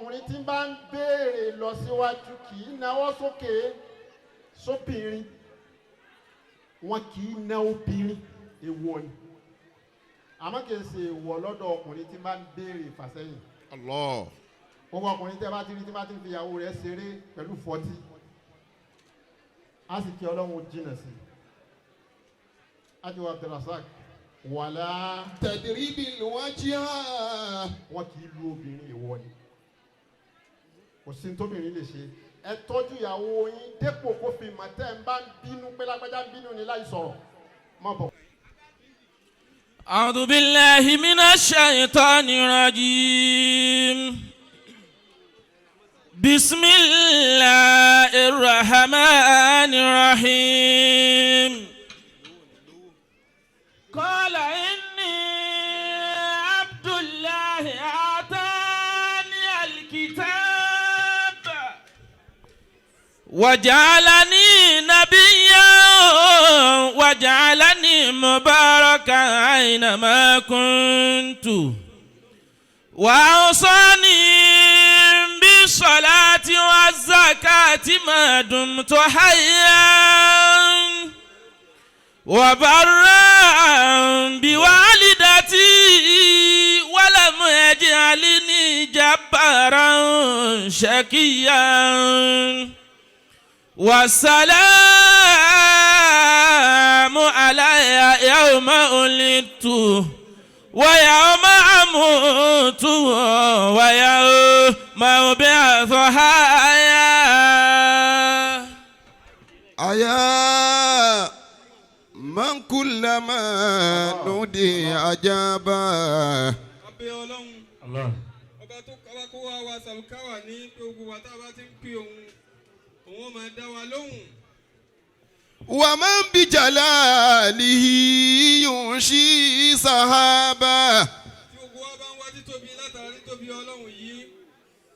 Ọkùnrin tí bá ń béèrè lọ síwájú kì í náwó sókè sóbìnrin. Wọn kì í ná obìnrin, èèwọ̀ ni. Àmọ́ kì í ṣe èèwọ̀ lọ́dọ̀ ọkùnrin tí bá ń béèrè ìfàsẹ́yìn. Allah. Gbogbo ọkùnrin tẹ́ bá ti rí tí bá ti ń fi ìyàwó rẹ̀ ṣeré pẹ̀lú 40, á sì kí Ọlọ́run jìnnà sí i. Ajiwa Abdulrasaq wàlá. تضرب الوجه. Wọn kì í lu obìnrin, èèwọ̀ ni. Kò sí tóbìnrin lè ṣe. Ẹ tọ́jú ìyàwó yín dépò kó fi mọ̀ tẹ́ ń bá ń bínú pé lágbájá ń bínú ni láì sọ̀rọ̀ mọ̀ bọ̀. أعوذ بالله من الشيطان الرجيم. بسم الله الرحمن الرحيم. قال إني عبد الله آتاني الكتاب وجعلني نبيا وجعلني مباركا أينما كنت وأوصاني بالصلاة والزكاة ما دمت حيا وبرا بوالدتي ولم يجعلني جبارا شقيا. والسلام علي يوم ولدت ويوم أموت ويوم أبعث حيا. أيا من كلما نودي أجابا. Abẹ́ Ọlọ́run. Allah. Ọba tó ọba kó wá wa sàlùkáwà ní pé gbogbo wa tá a bá ti ń pè òun, òun ó máa dá wa lóhùn. ومن بجلاله ينشي سحابا. Tí gbogbo wa bá ń wá títóbi látara títóbi Ọlọ́run yìí,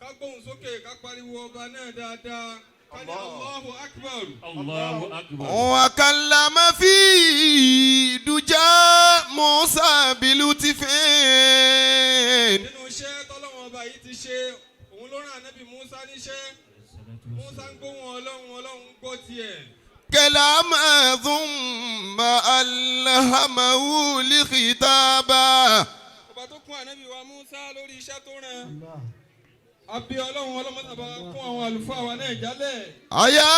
ká gbóhùn sókè, ká pariwo ọba náà dáadáa, ká ní Allahu Akbar. Allahu Akbar. وكلم في دجى موسى بلطف. Nínú iṣẹ́ tọ́lọ́run ọba yìí ti ṣe, òun ló rán Ànábì Musa níṣẹ́. Musa ń gbóhùn Ọlọ́run, Ọlọ́run gbọ́ tiẹ̀. كلاما ثم ألهمه لخطابا. Ọba tó kún Ànábì wa Musa lórí iṣẹ́ tó rán, àbí Ọlọ́run ọlọ́mọdàbà kún àwọn àlùfáà wa náà jálẹ̀. أيا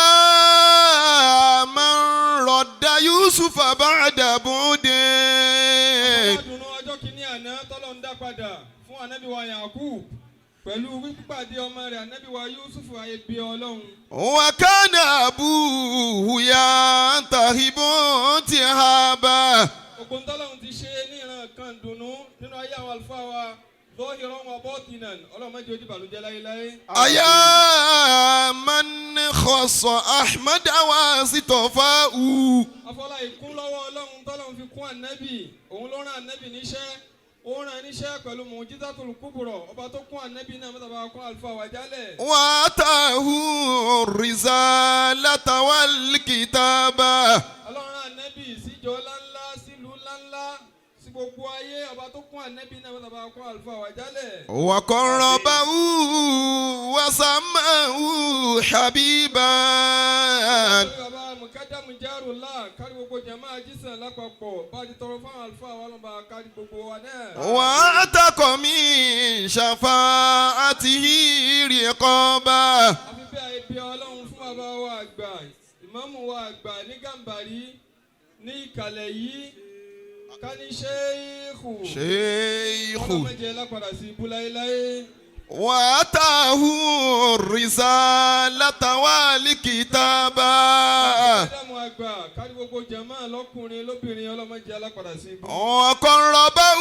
من رد يوسف بعد بعد. Ọlọ́dúnrún ọjọ́ kìíní àná tọ́lọ́ ń dá padà fún Ànábì wa Yakub pẹ̀lú pípàdé ọmọ rẹ̀ Ànábì wa Yusuf, ayé Ọlọ́run. وكان أبوه ينتهب انتهابا. Ògùn tọ́lọ́run ti ṣe ní ìran kan dùnú nínú ayé àwọn àlùfáà wa ظاهرا وباطنا, Ọlọ́run má jẹ́ ó di ìbànújẹ́ láéláé. أيا من خص أحمد واصطفاه. Afọlá ìkún lọ́wọ́ Ọlọ́run tọ́lọ́run fi kún Ànábì, òun ló rán Ànábì níṣẹ́, ó rán níṣẹ́ pẹ̀lú معجزة الكبرى. Ọba tó kún Ànábì náà mọ́tàbá kún àlùfáà wa jálẹ̀. وآتاه الرسالة والكتابة. Ọlọ́run rán Ànábì síjọ ńláńlá, sílùú ńláńlá, sí gbogbo ayé. Ọba tó kún Ànábì náà mọ́tàbá kún àlùfáà wa jálẹ̀. وقربه وسماه حبيبا. Lórí bàbá Mukadamu Jarula, kárí gbogbo jama jísàn lápapọ̀, bá a ti tọrọ fáwọn àlùfáà wa lọ́ba kárí gbogbo wa náà. وأعتق من شفاعته رقابا. Àfi bí àyè bí Ọlọ́run fún bàbá wa àgbà, ìmáàmù wa àgbà ní Gàmbàrí ní ìkàlẹ̀ yìí, ká ní ṣéèkù. شيخ. Ọlọ́mọdé lápadà sí ibú láéláé. وآتاه الرسالة والكتابة. Mukadamu àgbà, kárí gbogbo jama lọ́kùnrin lóbìnrin, ọlọ́mọdé alápadà sí ibú. وقربه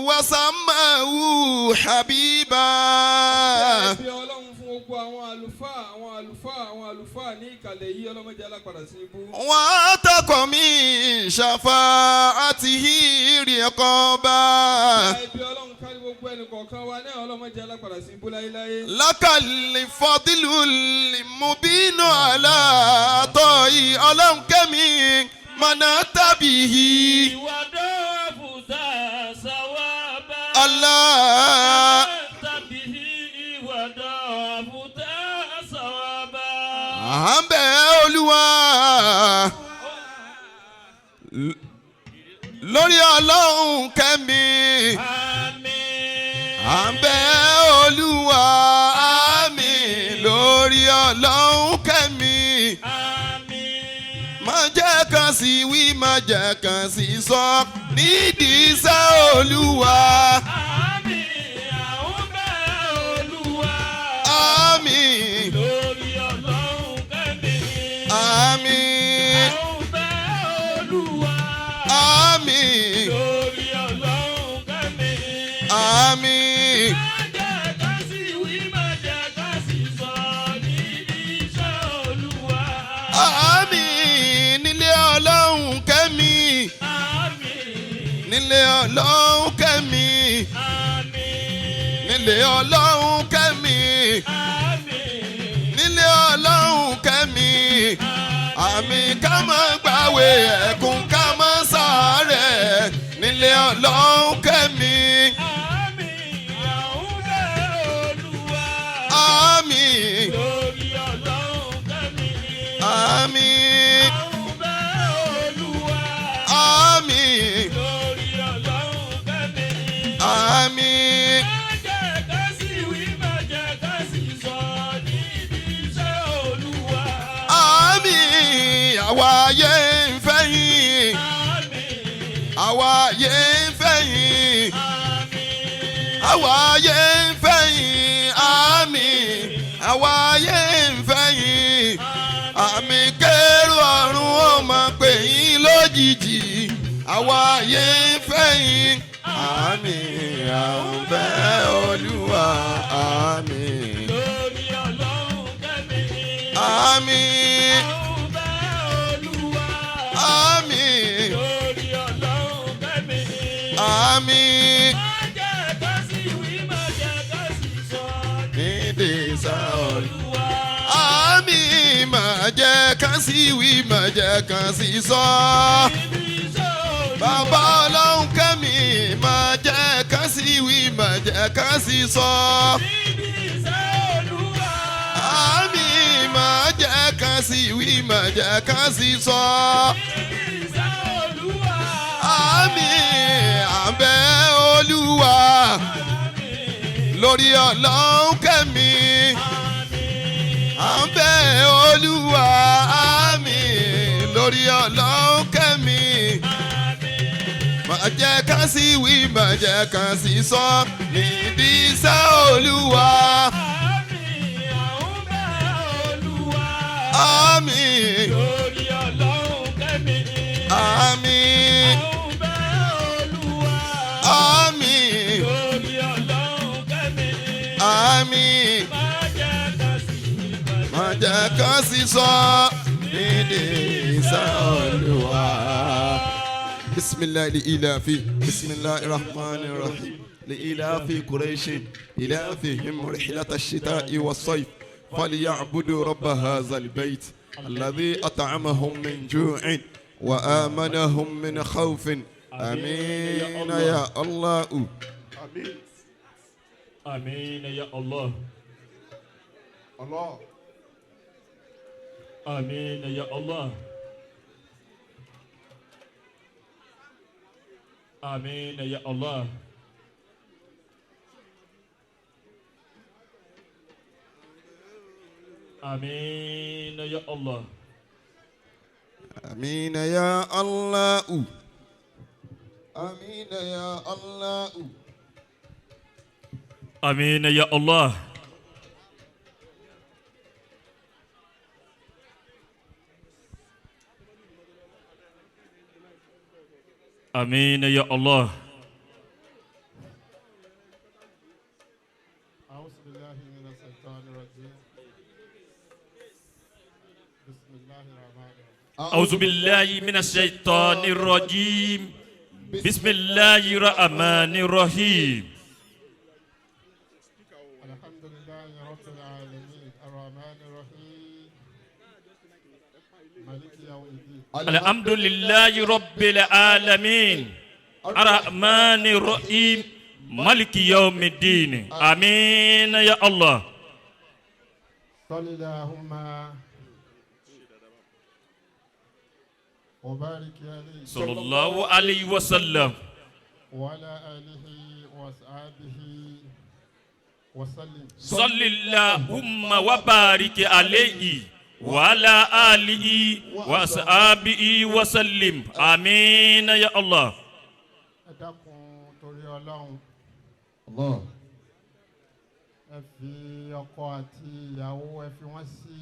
وسماه حبيبا. Bí Ọlọ́run fún gbogbo àwọn àlùfáà, àwọn àlùfáà, àwọn àlùfáà ní ìkàlẹ̀ yìí, ọlọ́mọdé alápadà sí ibú. وأعتق من شفاعته رقابا. Ibi Ọlọ́run kárí gbogbo ẹnì kọ̀ọ̀kan wa náà, ọlọ́mọdé alápadà sí ibú láéláé. لك الفضل المبين على عطائي Ọlọ́run kẹ́mi منعت به. وضعفت ثوابا. الله. أنت به. وضعفت صوابا. À ń bẹ̀ Olúwa lórí Ọlọ́run kẹ́mi. Àmín. À ń bẹ̀ Olúwa, àmín, lórí Ọlọ́run kẹ́mi. Àmín. Má jẹ́ kan sí wí, má jẹ́ kan sí sọ nídìí iṣẹ́ Olúwa. Àmín. Àwọn bẹ́ẹ̀ Olúwa. Àmín. Lórí Ọlọ́run kẹ́mi. Àmín. Àwọn bẹ́ẹ̀ Olúwa. Àmín. Lórí Ọlọ́run kẹ́mi. Àmín. Má jẹ́ ká sì wí, má jẹ́ ká sì sọ níbi iṣẹ́ Olúwa. Àmín. Nílé Ọlọ́run kẹ́mi. Àmín. Nílé Ọlọ́run kẹ́mi. Àmín. Nílé Ọlọ́run kẹ́mi. Àmín. Nílé Ọlọ́run kẹ́mi. Àmín, ká má gbàwé ẹ̀kún, ká má sàárẹ̀ nílé Ọlọ́run kẹ́mi. Àmín. Àwọn bẹ́ẹ̀ Olúwa. Àmín. Lórí Ọlọ́run kẹ́mi. Àmín. Àwọn bẹ́ẹ̀ Olúwa. Àmín. Lórí Ọlọ́run kẹ́mi. Àmín. Má jẹ́ ká sì wí, má jẹ́ ká sì sọ níbi iṣẹ́ Olúwa. Àmín. Àwa ayé ń fẹ́ yín. Àmín. Àwa ayé ń fẹ́ yín. Àmín. Àwa ayé ń fẹ́ yín. Àmín. Àwa ayé ń fẹ́ yín. Àmín, kérò ọ̀run ó máa pè yín lójijì. Àwa ayé ń fẹ́ yín. Àmín. À ń fẹ́ Olúwa. Àmín. Lórí Ọlọ́run kẹ́mi. Àmín. Àwọn bẹ́ẹ̀ Olúwa. Àmín. Lórí Ọlọ́run kẹ́mi. Àmín. Má jẹ́ ká sì wí, má jẹ́ ká sì sọ Nídìí sáà. Olúwa. Àmín, má jẹ́ kán sí wí, má jẹ́ kán sí sọ. Níbi iṣẹ́ Olúwa. Bàbá Ọlọ́run kẹ́mi, má jẹ́ kán sí wí, má jẹ́ kán sí sọ. Níbi iṣẹ́ Olúwa. Àmín, má jẹ́ kán sí wí, má jẹ́ kán sí sọ. Níbi iṣẹ́ Olúwa. Àmín, à ń bẹ̀ Olúwa lórí Ọlọ́run kẹ́mi. À ń bẹ̀ Olúwa, àmín, lórí Ọlọ́run kẹ́mi. Má jẹ́ ká sí wí, má jẹ́ ká sí sọ nídìí iṣẹ́ Olúwa. Àmín. Àwọn bẹ́ẹ̀ Olúwa. Àmín. Lórí Ọlọ́run kẹ́mi. Àmín. Àwọn bẹ́ẹ̀ Olúwa. Àmín. Lórí Ọlọ́run kẹ́mi. Àmín. Má jẹ́ ká sì wí, Má jẹ́ ká sí sọ nídìí iṣẹ́ Olúwa. بسم الله لإلاف، بسم الله الرحمن الرحيم، لإلاف قريش إلافهم رحلة الشتاء والصيف فليعبدوا رب هذا البيت الذي أطعمهم من جوع وآمنهم من خوف. آمين يا الله. Àmín. آمين يا الله. Allah. آمين يا الله. آمين يا الله. آمين يا الله. آمين يا الله. آمين يا الله. آمين يا الله. آمين يا الله. أعوذ بالله من الشيطان الرجيم. بسم الله الرحمن الرحيم. أعوذ بالله من الشيطان الرجيم. بسم الله الرحمن الرحيم. الحمد لله رب العالمين الرحمن الرحيم مالك يوم الدين. الحمد لله رب العالمين الرحمن الرحيم. مالك يوم الدين آمين يا الله. صل اللهم وبارك عليه صلى الله عليه وسلم وعلى آله وأصحابه وسلم. صل اللهم وبارك عليه وعلى آله وأصحابه وسلم آمين يا الله. Ẹ dákun torí Ọlọ́run. Allah. Ẹ fi ọkọ àti ìyàwó, ẹ fi wọ́n sí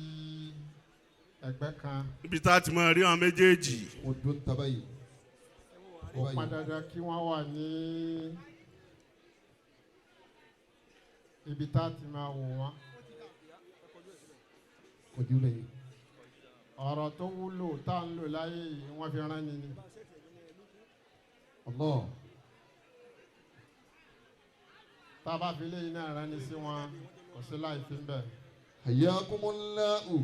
ẹgbẹ́ kan. Ibi tá a ti máa rí àwọn méjèèjì. Mo dún tabayi. Ó pọn dandan kí wọ́n wà ní ibi tá a ti máa wò wọ́n. Kojú lè. Ọ̀rọ̀ tó wúlò tá à ń lò láyé yìí, wọ́n fi rán ni ni. Allah. Tá a bá fi léyìn náà rán ni sí wọn, kò sí láì fi ń bẹ̀. Hayyakumullahu.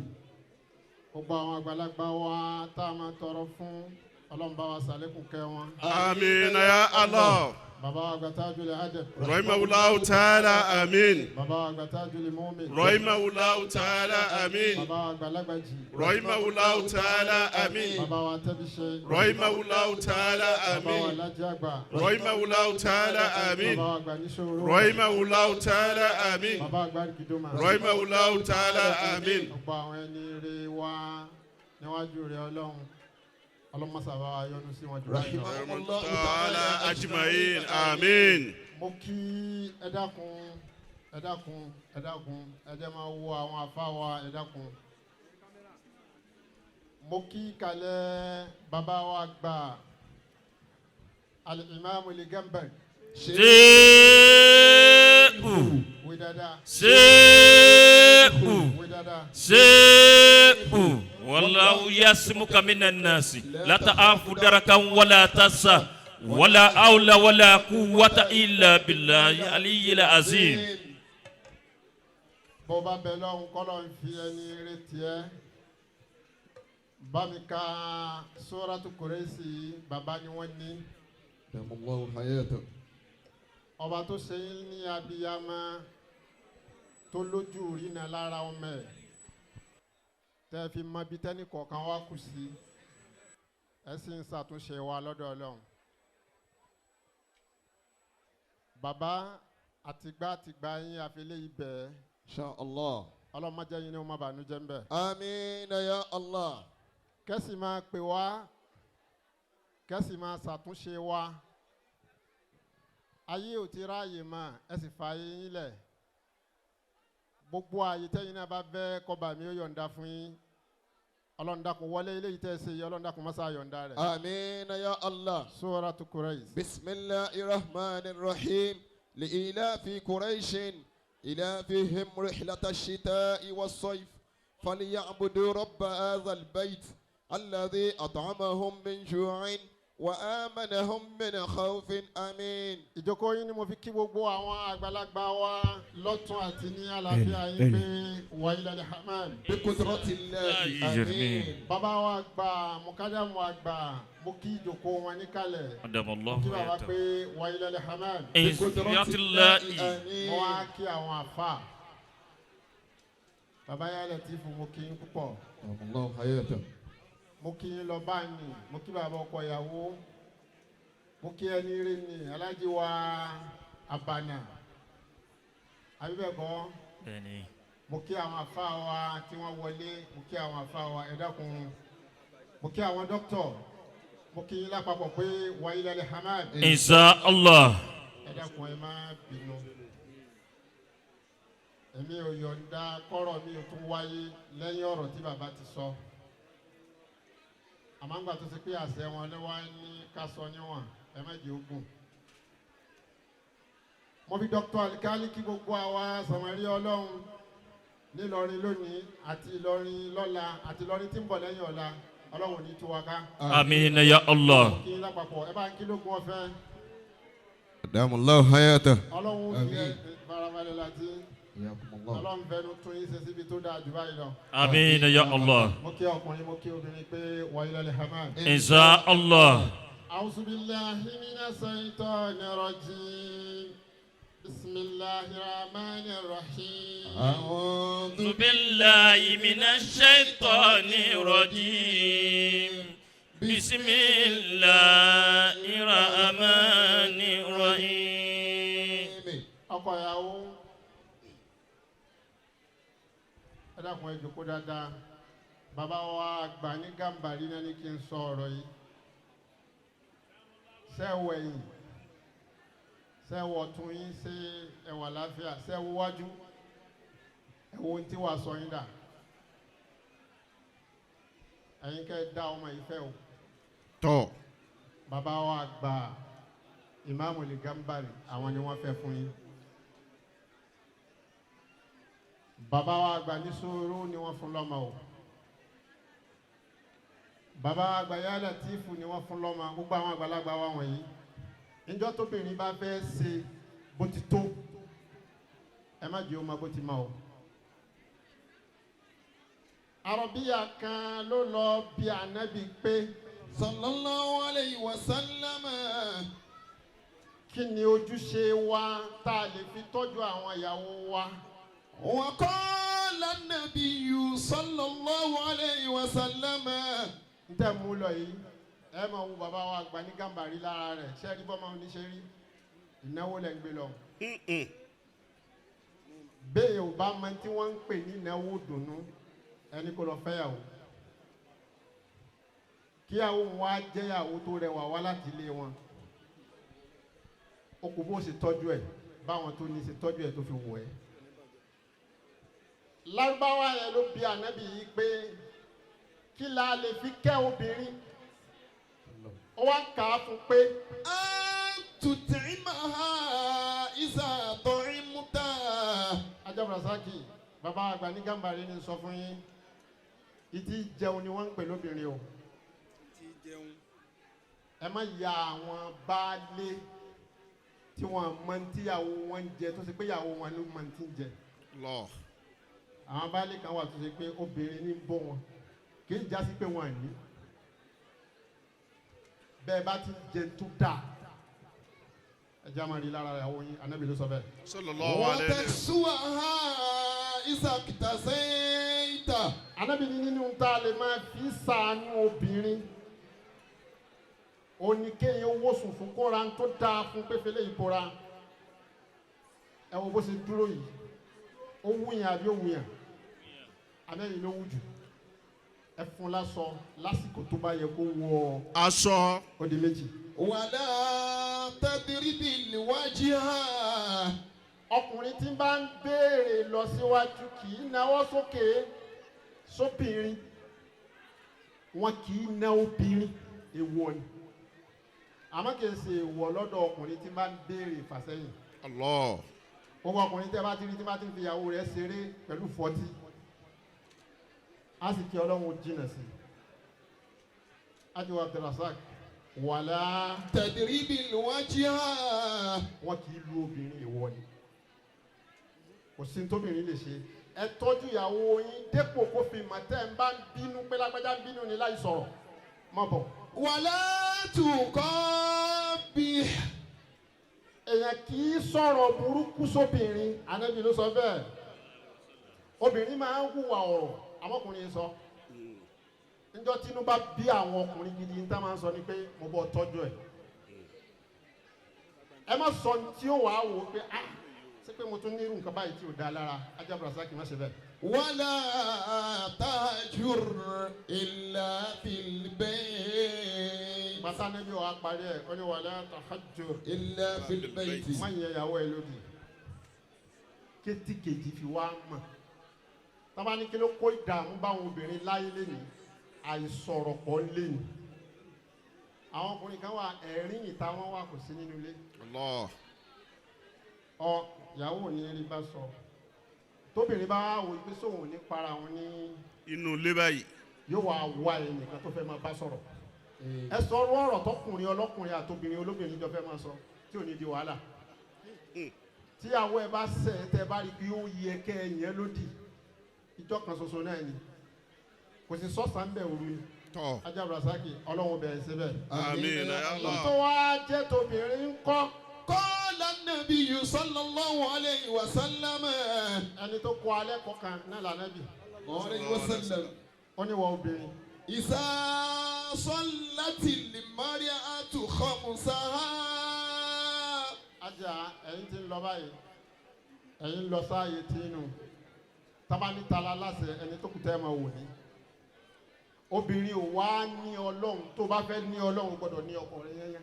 Gbogbo àwọn àgbàlagbà wa tá a máa tọrọ fún, Ọlọ́run bá wa ṣàlékún kẹ́ wọn. Àmín ya Allah. Bàbá wa àgbà Tajul Adab. Rahimahullahu ta'ala amin. Bàbá wa àgbà Tajul Mumin. Rahimahullahu ta'ala amin. Bàbá wa àgbà Lágbàjì. Rahimahullahu ta'ala amin. Bàbá wa Tẹ́bíṣe. Rahimahullahu ta'ala Bàbá wa amin. Lájí Àgbà. Rahimahullahu ta'ala amin. Bàbá wa àgbà Níṣòro. Rahimahullahu ta'ala amin. Bàbá àgbà Gidoma. Rahimahullahu ta'ala amin. Ọ̀pọ̀ àwọn ẹni rere wa níwájú rẹ Ọlọ́run, ọlọ́mọsàbá wa yọ́nú sí wọn jù báyìí lọ. Rahimahullahu Ta'ala ajma'in amin. Mo kí, ẹ dákun, ẹ dákun, ẹ dákun, ẹ jẹ́ máa wo àwọn àfa wa, ẹ dákun. Mo kí kalẹ̀ bàbá wa gbà Al-Imam Al-Gambari. Ṣéèkù. Wí dáadáa. Ṣéèkù. Wí dáadáa. Ṣéèkù. Wallahu yasimuka minan nasi. La ta'afu darakan wala tasa. Wala awla wala quwwata illa billahi aliyyil azim. Bó bá bẹ lọ́hùn, kọ́lọ́ ń fi ẹni retí ẹ bá mi ka Suratu Kùrẹ́sì, bàbá ni wọ́n ní. Allahu hayatahu. Ọba tó ṣe yín ní abiyamọ tó lójú rínà lára ọmọ ẹ̀, tẹ́ fi mọ ibi tẹ́nì kọ̀ọ̀kan wá kù sí, ẹ sì ń ṣàtúnṣe wa lọ́dọ̀ Ọlọ́run. Bàbá, àtìgbà àtìgbà yín àfilẹ́ ibẹ̀. Insha Allah. Ọlọ́run má jẹ́ yín ní ọmọ bànújẹ́ ń bẹ̀. Àmín ya Allah. Kẹ́sì máa pè wá, kẹ́sì máa ṣàtúnṣe wa. Ayé ò ti ráàyè mọ́, ẹ sì fa ayé yín lẹ̀. Gbogbo ààyè tẹ́yìn náà bá fẹ́, kọba mi ó yọ̀ǹda fún yín. Ọlọ́run dákun, wọlé eléyìí tẹ́ ẹ ṣe yìí, Ọlọ́run dákun mọ́sá yọ̀ǹda rẹ̀. Àmín ya Allah. Suratu Quraysh. Bismillahir rahmanir rahim. لإيلاف قريش إيلافهم رحلة الشتاء والصيف فليعبدوا رب هذا البيت الذي أطعمهم من جوع وآمنهم من خوف آمين. Ìjókòó yín ni mo fi kí gbogbo àwọn àgbàlagbà wa lọ́tún àti ní àlàáfíà yín pé wa ilal hamam. بقدرة الله آمين. Bàbá wa àgbà, mùkádàmù àgbà, mo kí ìjókòó wọn níkàlẹ̀. Adamallahu Kí bàbá hayatahu. pé wa ilal hamam. Inziyatillahi. Mo wá kí àwọn àfà. Bàbá yálẹ̀ tí fún, mo kí yín púpọ̀. الله حياته. Mo kí yín lọ báyìí, mo kí bàbá ọkọ ìyàwó, mo kí ẹni rí ni alájí wa àbànà àbíbẹ̀kọ́. Bẹ́ẹ̀ni. Mo kí àwọn àfa wa tí wọ́n wọlé, mo kí àwọn àfa wa, ẹ dákun, mo kí àwọn dókítọ̀, mo kí yín lápapọ̀ pé wa ilal hamad. Insha Allah. Ẹ dákun, ẹ má bínú, èmi ò yọ̀ǹda kọ́rọ̀ mi ò tún wáyé lẹ́yìn ọ̀rọ̀ tí bàbá ti sọ, àmọ́ ńgbà tó ṣe pé àṣẹ wọn ló wá ní ká sọ níwọ̀n, ẹ má jẹ́ ogun. Mo fi Dr. Alikali kí gbogbo àwa sàmárì Ọlọ́run nílọrin lónìí àti Ìlọrin lọ́la àti Ìlọrin tí ń bọ̀ lẹ́yìn ọ̀la. Ọlọ́run ò ní tú wa ká. Àmín ya Allah. Kí n lápapọ̀, ẹ bá ń kí lógun ọ̀fẹ́. أدام الله حياته. Ọlọ́run fi ẹ farabalẹ̀ láti حياكم الله. Ọlọ́run fẹnu tún yín ṣe síbi tó dáa jù báyìí lọ. Àmín ya Allah. Mo kí ọkùnrin, mo kí obìnrin pé wa ilal hamam. Insha Allah. أعوذ بالله من الشيطان الرجيم. بسم الله الرحمن الرحيم. أعوذ أعوذ بالله من الشيطان الرجيم بسم الله الرحمن الرحيم. Ọkọ ìyàwó, ẹ dákun, ẹ jókòó dáadáa. Bàbá wa àgbà ní Gàmbàrí náà ní kí n sọ ọ̀rọ̀ yìí. Sẹ́wọ̀ ẹ̀yìn, sẹ́wọ̀ ọ̀tún yín, ṣé ẹwà láfíà? Sẹ́wọ̀ wájú, ẹ̀wọ̀ ohun tí wàá sọ yín dà. Ẹ̀yin kẹ́ ẹ dá ọmọ yìí fẹ́ o. Tọ́. Bàbá wa àgbà Ìmáàmù lè Gàmbàrí, àwọn ni wọ́n fẹ́ fún yín. Bàbá wa àgbà ní sùúrù ni wọ́n fún lọ́mọ o. Bàbá wa àgbà Yálà Tífù ni wọ́n fún lọ́mọ. Gbogbo àwọn àgbàlagbà wa wọ̀nyí, níjọ́ tóbìnrin bá fẹ́ ṣe bó ti tó, ẹ má jẹ́ ó máa bó ti máa o. Àròbíyà kan ló lọ bí Ànábì pé صلى الله عليه وسلم kí ni ojúṣe wa tá a lè fi tọ́jú àwọn ìyàwó wa? وقال النبي صلى الله عليه وسلم N tẹ́ mú lọ yìí, ẹ máa wo bàbá wa àgbà ní Gàmbàrí lára rẹ̀. Ṣé rí bọ́mọ oníṣẹ́ rí ìnáwó lẹ́ ń gbé lọ. Bẹ́ẹ̀ ò bá mọ tí wọ́n ń pè ní ìnáwó dùnú, ẹni kò lọ fẹ́yàwó, kíyàwó wọn á jẹ́yàwó tó rẹwà wá láti ilé wọn. Ó kò bó ṣe tọ́jú ẹ̀, báwọn tó ní ṣe tọ́jú ẹ̀ tó fi wọ̀ ẹ́. Lárúbáwá yẹn ló bi Ànábì yìí pé kí la lè fi kẹ́ obìnrin. Ó wá ń kà á fún pé أن تطعمها إذا طعمت. Ajábrasaki, bàbá àgbà ní Gàmbàrí ni sọ fún yín, ìdí jẹun ni wọ́n ń pè lóbìnrin o. Ti jẹun. Ẹ má ya àwọn baálé tí wọ́n mọ tíyàwó wọn ń jẹ, tó ṣe pé ìyàwó wọn ló mọ tí ń jẹ. Lọ. Àwọn baálé kan wà tó ṣe pé obìnrin ní ń bọ́ wọn, kì í já sí pé wọn à ní. Bẹ́ẹ̀ bá ti jẹ tó dáa, ẹ jẹ́ àmọ́ rí lára ìyàwó yín. Ànábì ló sọ bẹ́ẹ̀. صلى الله عليه وسلم. وتكسوها إذا اكتسيت. Ànábì ní nínú tá a lè máa fi ṣàánú obìnrin, oníkéyìn owó sùn fún kóra tó dáa fún pépélé ìkóra. Ẹ wo bó ṣe dúró yìí, ó wúyàn àbí ó wúyàn? Abẹ́yìn ló wù jù. Ẹ fún lásọ lásìkò tó bá yẹ kó wọ. Aṣọ. Ó di méjì. ولا تضرب الوجه. Ọkùnrin tí bá ń béèrè lọ síwájú kì í nawọ́ sókè sóbìnrin. Wọn kì í ná obìnrin, èèwọ̀ ni. Àmọ́ kì í ṣe èèwọ̀ lọ́dọ̀ ọkùnrin tí bá ń béèrè ìfàsẹ́yìn. Allah. Gbogbo ọkùnrin tẹ́ bá ti rí tí bá ti ń fi ìyàwó rẹ̀ ṣeré pẹ̀lú fọ́tí, á sì kí Ọlọ́run jìnnà sí i. Ajiwa Abdulrasaq wàlá تضرب الوجه. Wọn kì í lu obìnrin, èèwọ̀ ni. Kò sí ní tóbìnrin lè ṣe. Ẹ tọ́jú ìyàwó yín dépò kó fi mọ̀ tẹ́ ẹ bá ń bínú pé lágbájá ń bínú ni láì sọ̀rọ̀ mọ̀ bọ̀. ولا تقبح. Èèyàn kì í sọ̀rọ̀ burúkú sóbìnrin. Ànábì ló sọ bẹ́ẹ̀. Obìnrin máa ń hùwà ọ̀rọ̀, àmọ́kùnrin sọ. Níjọ́ tínú bá bí àwọn ọkùnrin gidi ní tá máa ń sọ ni pé mo bọ́ tọ́jú ẹ̀. Ẹ má sọ ní tí ó wàá wò ó pé ah, ṣé pé mo tún ní irú nǹkan báyìí tí ò dáa lára. Ajá Brasaki, má ṣe bẹ́ẹ̀. ولا تهجر إلا في البيت. Bàtà níbi wàá parí ẹ̀, ó ní wala tahajjur. إلا في البيت. Má yẹ ìyàwó ẹ lódì kétí kejì fi wá mọ̀. Tábà ní kí ló kó ìdààmú báwọn obìnrin láyé lẹ́nu? Àìsọ̀rọ̀ pọ̀ lẹ́nu. Àwọn ọkùnrin kan wà, ẹ̀rín ìta wọn wà, kò sí nínú ilé. Allah. Ọ ìyàwó ò ní rí bá sọ. Tóbìnrin bá wà wò pé sóun ò ní para òun ní Inú ilé báyìí. yóò wá wá ẹnìkan tó fẹ́ máa bá sọ̀rọ̀. Ẹ sọ̀rọ̀ ọ̀rọ̀ tọkùnrin ọlọ́kùnrin àtobìnrin olóbìnrin jọ fẹ́ máa sọ tí ò ní di wàhálà. Tíyàwó ẹ bá ṣẹ̀ ẹ, tẹ́ bá rí i pé ó yẹ kẹ́ ẹ yẹn lódì, ìjọ kan ṣoṣo náà ni. Kò sì sọ́sàn bẹ̀, òru ni. Tọ́. Ajá Rasaki, Ọlọ́run bẹ̀rẹ̀ síbẹ̀. Àmín ya Allah. Tó wá jẹ́ tóbìnrin ń kọ́. قال قال النبي صلى الله عليه وسلم Ẹni tó kọ́ alẹ́ kọ̀ọ̀kan náà lànàbì. عليه وسلم Ó ní wọ obìnrin. إذا صلت المرأة خمسها Ajá ẹ̀yin ti ń lọ báyìí. Ẹ̀yin ń lọ sáàyè tí inú. Tábà ní tala láṣẹ ẹni tó kù tẹ́ ẹ máa wò ní. Obìnrin ò wá ní Ọlọ́run tó bá fẹ́ ní Ọlọ́run gbọ́dọ̀ ní ọkọ rẹ̀ yẹ́yẹ́.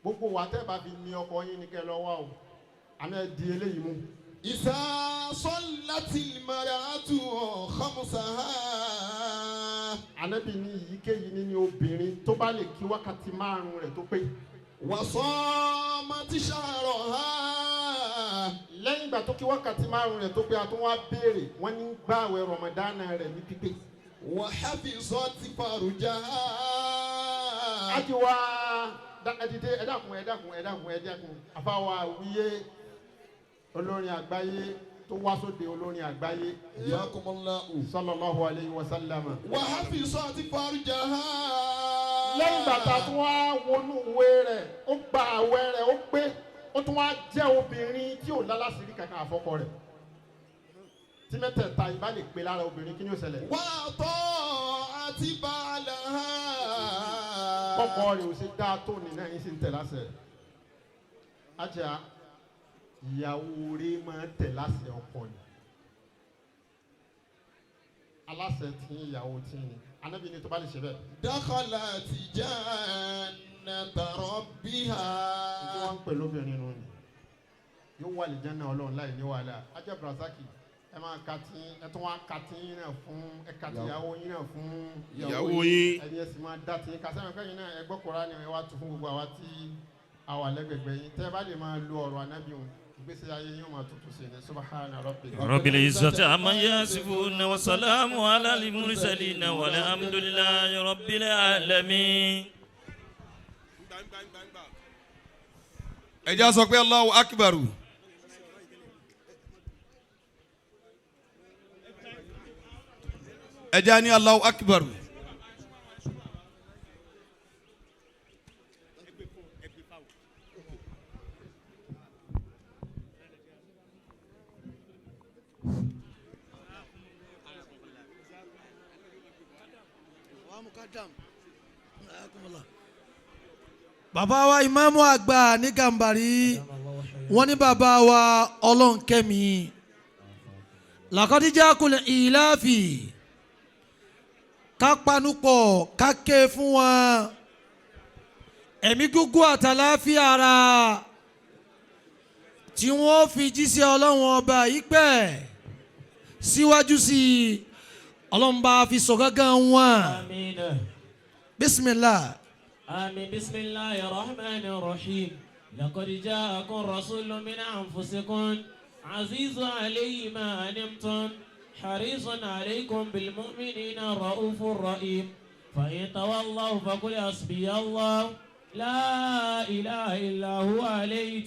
Gbogbo wa tẹ́ bá fi ní ọkọ yín ni kẹ́ lọ wá o. Àmì ẹ̀ di eléyìí mú. إذا صلت المرأة خمسها Ànábì ní èyíkéyìí nínú obìnrin tó bá lè kí wákàtí márùn-ún rẹ̀ tó pé. وصامت شهرها Lẹ́yìn ìgbà tó kí wákàtí márùn-ún rẹ̀ tó pé a tún wá béèrè wọ́n ní gbààwẹ̀ Rọ̀mọ̀dánà rẹ̀ ní pípé. وحفظت فرجها Ajiwa ẹdìdé ẹ dákun ẹ dákun ẹ dákun ẹ dákun àfàwà wíyé olórin àgbáyé tó wá sóde olórin àgbáyé حياكم الله sallallahu alayhi wa sallam. وحفظت فرجها Lẹ́yìn ìgbà tá a tún wá wọnú ìwé rẹ̀ ó gba àwẹ̀ rẹ̀ ó pé ó tún wá jẹ́ obìnrin tí ò lálàsírí kankan àfọkọ rẹ̀ tí mẹ́tẹ̀ẹ̀ta ìbá lè pé lára obìnrin kí ni ó ṣẹlẹ̀. وأطاعت بعلها Kọ́kọ́ rẹ̀ ò ṣe dáa tó ní náà yín sì ń tẹ̀ láṣẹ. Ajá ìyàwó rẹ̀ máa ń tẹ̀ láṣẹ ọkọ ni. Aláṣẹ tí ìyàwó tí ni. Anábì ni tó bá lè ṣe bẹ́ẹ̀. دخلت جنة ربها Tí wọ́n ń pè lóbìnrin nù ni. Yóò wà lè jẹ́nà Ọlọ́run láì ní wàhálà. Ajá Brazaki ẹ máa ka tí ẹ tún wá ka tí yín náà fún ẹ ka tí ìyàwó yín náà fún Ìyàwó yín. ẹni ẹ sì máa dá tí kásẹ́mi kẹ́yìn náà ẹ gbọ́ Kùránì ẹ wá tu fún gbogbo àwa tí a wà lẹ́gbẹ̀gbẹ̀ yín tẹ́ ẹ bá lè máa lo ọ̀rọ̀ anábì wọn ìgbésí ayé yín ó máa tutù sí ni subhana rabbika. رب العزة عما يصفون وسلام على المرسلين والحمد لله رب العالمين. Ẹ jẹ́ á sọ pé Allahu Akbar. Ẹ jẹ́ á ní Allahu Akbar. Bàbá wa ìmáàmù àgbà ní Gàmbàrí wọ́n ní bàbá wa Ọlọ́nkẹ́mi làkọ́díjà kulẹ̀ ìláàfì ká panupọ̀ ká ké fún wọn ẹ̀mí gígùn àtàláfíà ara tí wọ́n fi jíṣẹ́ Ọlọ́run ọba yìí pẹ́ síwájú sí i Ọlọ́run bá fi sọ gángan wọn. آمين. Bismillah. آمين. بسم الله الرحمن الرحيم. لقد جاءكم رسول من أنفسكم عزيز عليه ما أنمتم حريص عليكم بالمؤمنين رؤوف رحيم فإن تولوا فقل حسبي الله لا إله إلا هو عليه.